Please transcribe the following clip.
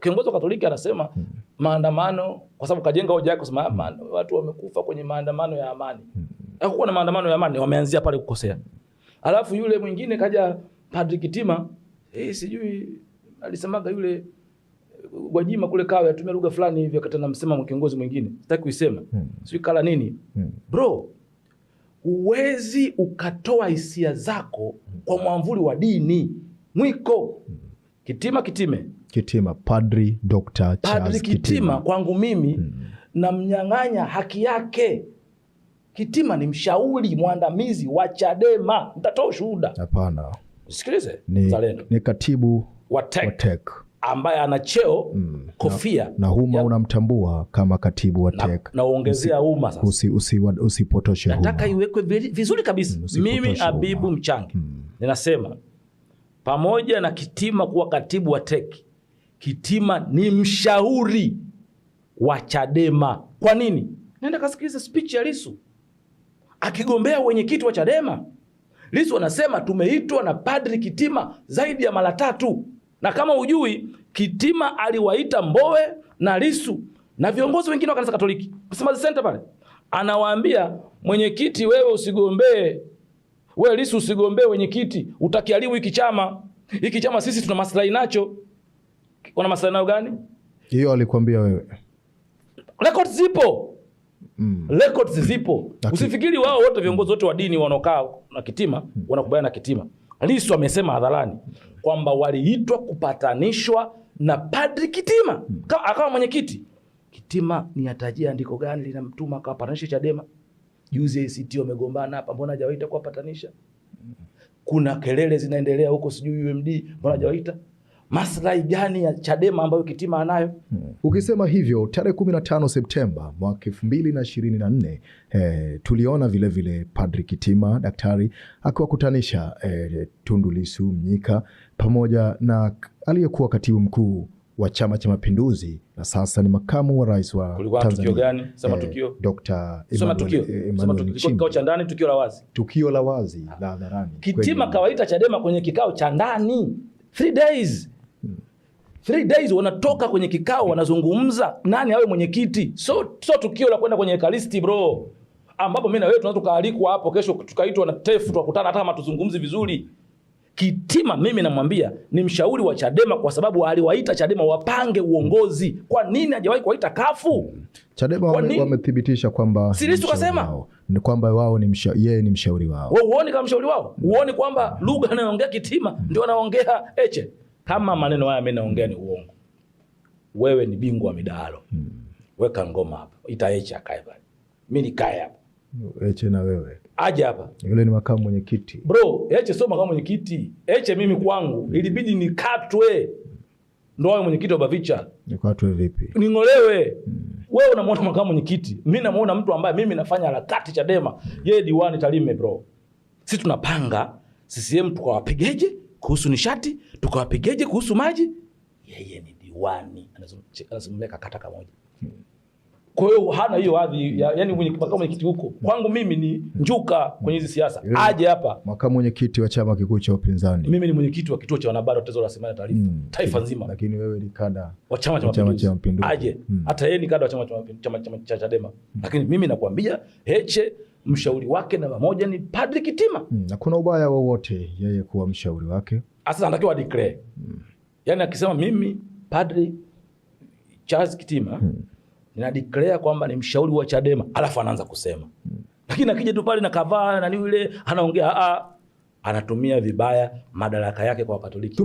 Kiongozi wa Katoliki anasema maandamano, kwa sababu kajenga hoja yake kusema watu wamekufa kwenye maandamano ya amani. Hakukuwa na maandamano ya amani, wameanzia pale kukosea. Alafu yule mwingine kaja Padri Kitima, sijui alisemaga yule Gwajima kule Kawe atumia lugha fulani hivi akati anamsema kiongozi mwingine. Sitaki kuisema. Sijui kala nini. Bro, huwezi ukatoa hisia zako kwa mwamvuli wa dini. Mwiko. Kitima kitime. Kitima, Padri Dr. Charles Padri Kitima, Kitima. Kwangu mimi namnyang'anya haki yake. Kitima ni mshauri mwandamizi wa Chadema. Nitatoa ushuhuda. Hapana. Usikilize, Ni, mzalendo. ni katibu wa TEC, wa TEC. Ambaye ana cheo kofia. Na Huma unamtambua kama katibu wa TEC. Na uongezea Huma sasa. Usipotoshe Huma. Nataka iwekwe vizuri kabisa. Usipotoshe Mimi Huma. Abibu Mchange ninasema pamoja na Kitima kuwa katibu wa TEC, Kitima ni mshauri wa Chadema. Kwa nini? Nenda kasikilize speech ya Lissu akigombea wenyekiti wa Chadema. Lissu anasema tumeitwa na Padri Kitima zaidi ya mara 3. Na kama hujui, Kitima aliwaita Mbowe na Lissu na viongozi wengine wa kanisa Katoliki. Msimbazi Center pale. Anawaambia mwenyekiti, wewe usigombee. Wewe Lissu usigombee wenyekiti, utakiharibu hiki chama. Hiki chama sisi tuna maslahi nacho. Wana maslahi nayo gani? Hiyo alikwambia wewe. Records zipo. Records zipo. Usifikiri wao wote viongozi wote wa dini wanaokaa na Kitima wanakubaliana na Kitima. Lissu amesema hadharani kwamba waliitwa kupatanishwa na Padri Kitima. Akawa mwenyekiti. Kitima ni atajia andiko gani linamtuma akawapatanishe Chadema? Juzi ACT wamegombana hapa, mbona hajawaita kuwapatanisha? Kuna kelele zinaendelea huko sijui UMD, mbona hajawaita? Maslahi gani ya Chadema ambayo Kitima anayo? Ukisema hivyo tarehe 15 Septemba mwaka 2024, tuliona vile vile Padri Kitima daktari akiwakutanisha Tundu Lissu Mnyika pamoja na aliyekuwa katibu mkuu wa Chama cha Mapinduzi na sasa ni makamu wa rais wa Kulikuwa na tukio Tanzania. gani? Sema tukio. Dr. Sema tukio. Emmanuel Sema tukio. Nchimbi. Kikao cha ndani, tukio la wazi. Tukio la wazi la hadharani. Kitima Kwenye kawaita Chadema kwenye kikao cha ndani. 3 days. 3 days wanatoka kwenye kikao wanazungumza nani awe mwenyekiti. So tukio la kwenda kwenye Ekaristi bro, ambapo mimi na wewe tunaweza tukaalikwa hapo kesho tukaitwa na TEF tukakutana hata kama tuzungumzi vizuri. Kitima mimi namwambia ni mshauri wa Chadema kwa sababu aliwaita Chadema wapange uongozi. Kwa nini hajawahi kuwaita kafu? Chadema Kwa nini? wamethibitisha kwamba Si Lissu ni mshauri kasema? wao. Ni kwamba wao ni yeye ni mshauri wao. Wewe huoni kama mshauri wao? Huoni kwamba lugha anayoongea Kitima ndio anaongea Heche? Kama maneno haya mimi naongea ni uongo, wewe ni bingwa wa midahalo. Weka ngoma hapa. Ita Heche akae pale. Mimi nikae hapa. Heche na wewe. Aje hapa. Yule ni makamu mwenyekiti. Bro, Heche sio makamu mwenyekiti. Heche mimi kwangu ilibidi nikatwe. Ndio awe mwenyekiti wa Bavicha. Nikatwe vipi? Ningolewe. Wewe unamuona makamu mwenyekiti. Mimi namuona mtu ambaye mimi nafanya harakati Chadema. Yeye diwani Tarime bro. Sisi tunapanga CCM tukawapigeje kuhusu nishati, tukawapigeje kuhusu maji. Yeye ni diwani, anazungumzia kakata kamoja. Kwa hiyo hana hiyo hadhi ya, yani makamu mwenyekiti huko. Kwangu mimi ni njuka kwenye hizi siasa. Aje hapa. Makamu mwenyekiti wa chama kikuu cha upinzani. Mimi ni mwenyekiti wa kituo cha wanahabari wa Tezo la Semana Taarifa. Taifa nzima. Lakini wewe ni kada wa Chama cha wa Chama Mapinduzi. cha Mapinduzi. Aje. Hata yeye ni kada wa chama cha Mapinduzi, chama, chama cha Chadema. Lakini mimi nakwambia Heche mshauri wake namba moja ni Padri Kitima. Na kuna ubaya wowote yeye kuwa mshauri wake? Sasa anatakiwa declare. Yaani akisema mimi Padri Charles Kitima nina declare kwamba ni mshauri wa Chadema, alafu anaanza kusema. Lakini akija tu pale na kavaa na nini yule anaongea, anatumia vibaya madaraka yake kwa Wakatoliki.